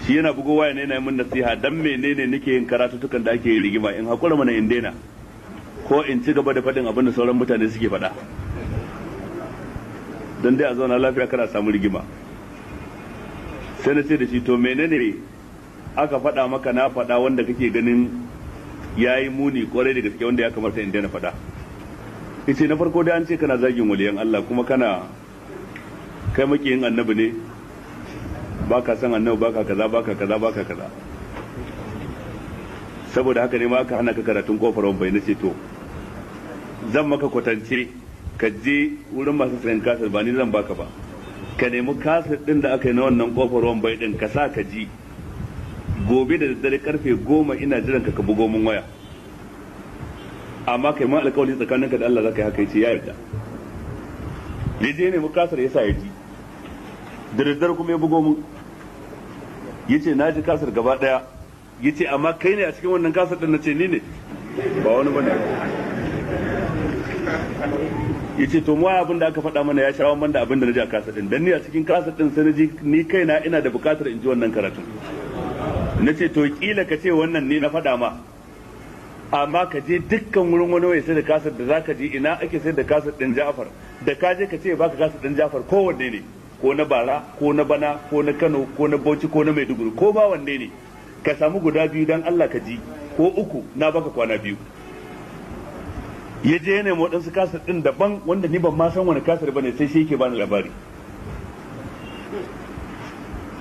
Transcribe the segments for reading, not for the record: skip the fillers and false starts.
Shi yana bugo waya ne yana min nasiha dan menene nake yin karatutukan da ake yi rigima, in hakura mana in daina ko in ci gaba da faɗin abin da sauran mutane suke faɗa don dai a zauna lafiya kada a samu rigima. Sai na ce da shi to menene aka faɗa maka na faɗa wanda kake ganin yayi muni kwarai da gaske wanda ya kamata in daina faɗa? Yace na farko dai an ce kana zagin waliyan Allah kuma kana kai makiyin annabi ne, baka san annabi, baka kaza baka kaza baka kaza, saboda haka ne ma aka hana ka karatun kofar bai. Na ce to zan maka kwatance, ka je wurin masu sayan kasar, ba ni zan baka ba, ka nemi kasar din da aka yi na wannan kofar bai din ka sa ka ji. Gobe da daddare karfe 10 ina jiran ka ka bugo mun waya, amma kai ma alƙawari tsakaninka da Allah zaka yi haka. Yace ya yarda. Ya je nemi kasar ya sa ya ji, da daddare kuma ya bugo mun yace na ji kasar gaba daya. Yace amma kai ne a cikin wannan kasar din? Nace ni ne, ba wani bane. Yace to mu abin da aka faɗa mana ya sha banda abin da naji a kasar din, dan ni a cikin kasar din sai naji ni kaina ina da buƙatar in ji wannan karatun. Nace to kila ka ce wannan ne na faɗa ma, amma ka je dukkan wurin wani mai sai da kasar da zaka je ina ake sai da kasar din Ja'far, da ka je ka ce baka kasar din Ja'far kowanne ne, ko na bara ko na bana ko na Kano ko na Bauchi ko na Maiduguri ko ba wanne ne, ka samu guda biyu dan Allah ka ji, ko uku, na baka kwana biyu. Ya je ya nemi waɗansu kasar ɗin daban wanda ni ban ma san wani kasar bane, sai shi yake bani labari.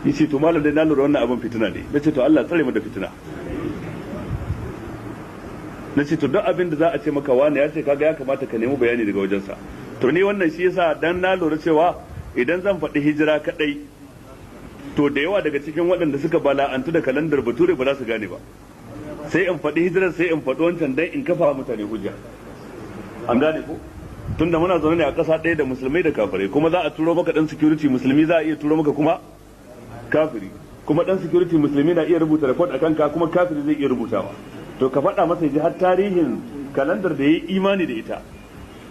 Yace to malam dai na lura wannan abin fitina ne. Nace to Allah tsare mu da fitina. Nace to duk abin da za a ce maka wani ya ce kaga ya kamata ka nemi bayani daga wajensa. To ni wannan shi yasa dan na lura cewa idan zan faɗi hijira kadai to da yawa daga cikin waɗanda suka bala'antu da kalandar bature ba za su gane ba. Sai in faɗi hijirar sai in faɗi wancan dan in kafa mutane hujja. An gane ko? Tunda muna zaune ne a ƙasa ɗaya da musulmai da kafirai, kuma za a turo maka ɗan security musulmi, za a iya turo maka kuma kafiri, kuma ɗan security musulmi na iya rubuta report a kanka, kuma kafiri zai iya rubutawa. To ka faɗa masa ji har tarihin kalandar da ya yi imani da ita,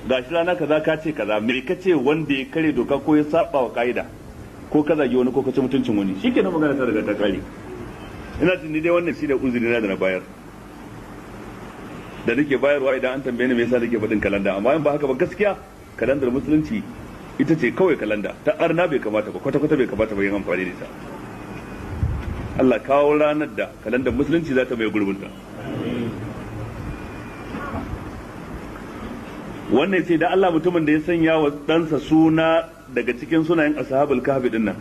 ga shi rana kaza ka ce kaza, me ka ce wanda ya kare doka ko ya saba wa ka'ida ko ka zagi wani ko ka ci mutuncin wani, shikenan magana ta riga ta kare. Ina jin ni dai wannan shine uzuri na da na bayar da nake bayarwa idan an tambaye ni me yasa nake faɗin kalanda. Amma in ba haka ba gaskiya kalandar musulunci ita ce kawai kalanda ta arna, bai kamata ba kwata kwata, bai kamata ba yin amfani da ita. Allah kawo ranar da kalandar musulunci za ta mai gurbinta. Wannan sai da Allah mutumin da ya sanya wa ɗansa suna daga cikin sunayen ashabul kahfi din nan,